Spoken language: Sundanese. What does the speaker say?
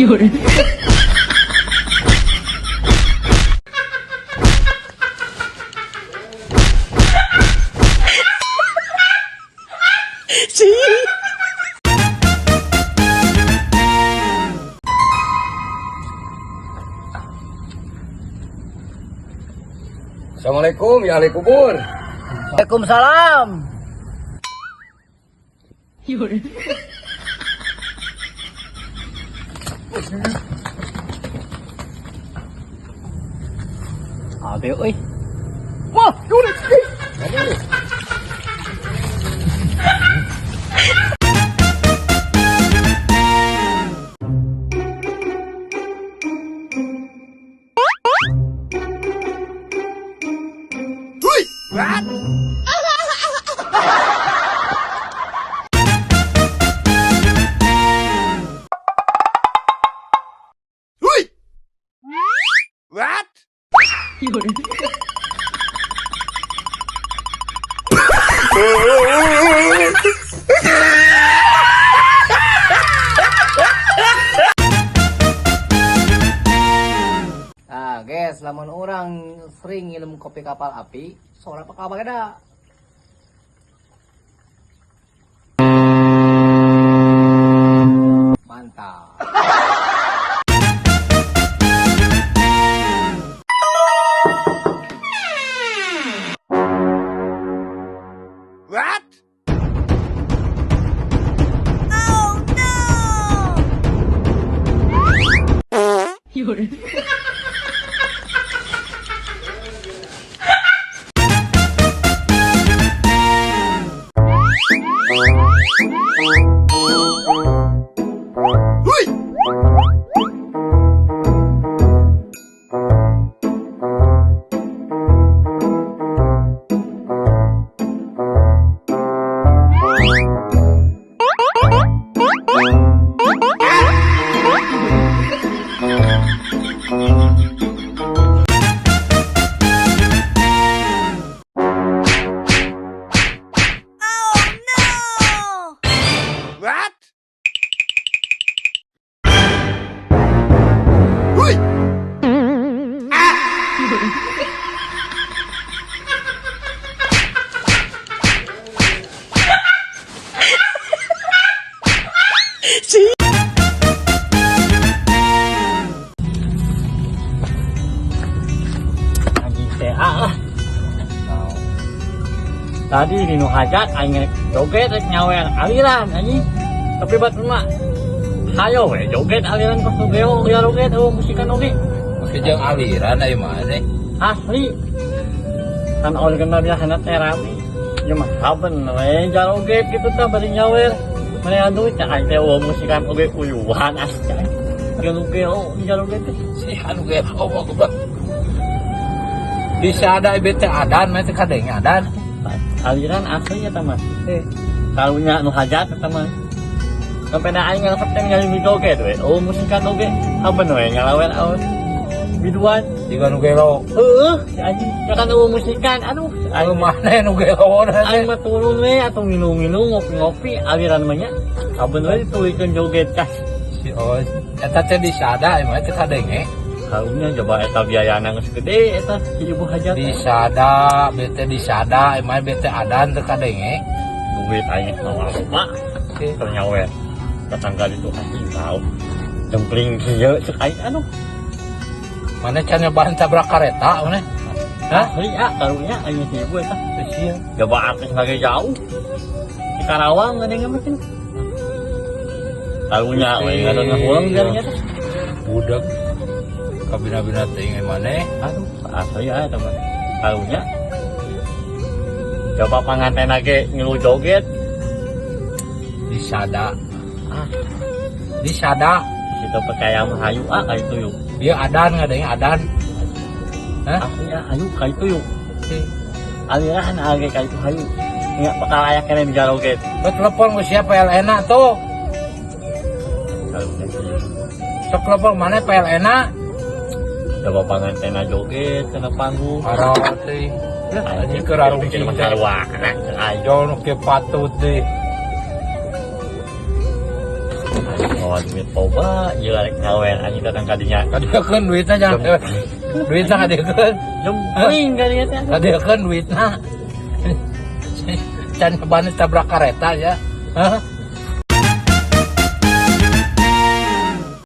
有人，Assalamualaikum ya ahli kubur. Waalaikumsalam. 有人， Abe euy. Wah, udah. 有人， Ah, guys, lamun orang sering nginum kopi Kapal Api, sora apa kabar ada? Mantap. 有人， Anjing teh ah. Tadi di nu hajat aing rek joget rek nyawer aliran anjing. Tapi batur mah hayo we joget aliran kos nu geo ya joget eueuh musikan oge. Make jeung aliran aya mah teh. Asli. Kan organ mah biasana teh rame. Ya mah saben we joget gitu tah bari nyawer. Mana duit teh aing teh eueuh musikan oge uyuhan asli. Gelo geo joget teh. Si anu ge oh goblok. Bisa ada bete adan mah teh kadenge adan. Aliran asli ya mah. Karunya nu hajat eta mah. Sampai na aing ngalesep teh ningali nu joget we. Oh musikan oge. Haben we ngalawer aweun. Biduan. Jiga nu gelo. Heueuh, si anjing. Ya kan eueuh musikan. Aduh, si Anu aing mana nu gelo aing mah turun we atuh nginum-nginum ngopi-ngopi aliran mah nya. Haben we ditulikeun joget kas. Si oh eta teh disada mah teh kadenge. Karunya coba eta biayana geus gede eta si ibu hajat. Disada bete disada mah bete adan teh kadenge. Duit aing geus mawa loba. Keur nyawer. Tetangga ditu anjing tahu. Jempling kieu cek aing aduh. Mana can nyobahan tabrak kareta mana? Hah? Asli ah karunya aing si ibu eta. Sia. Coba artis lagi jauh. Di Karawang ada yang mesin. Karunya we ngaran ngeulang jarinya teh. Budak kabina-bina teh maneh. Aduh, asli ah eta mah. Karunya. Coba panganten lagi ngilu joget. Disada. Ah, Disada. kita percaya mah hayu ah ka itu yuk. Dia adan ngadenge adan. Hah? Asli ah hayu ka itu yuk. Aliran age ka itu hayu. Nggak bakal aya kene di joget. Lo telepon ke siapa PLN tuh? Karunya sih. Sok telepon mana PLN? Coba panganten joget kena panggung. Arah teh. Anjing keur arung bikin cinta. masalah ayo. Jauh nu kieu patut deh. Mawa duit loba, ieu rek nyawer anjing datang ka dinya. Kadieukeun duitna jangan. Duitna kadieukeun. Jempling ka dinya teh. Kadieukeun duitna. Can ban tabrak kareta ya. Hah?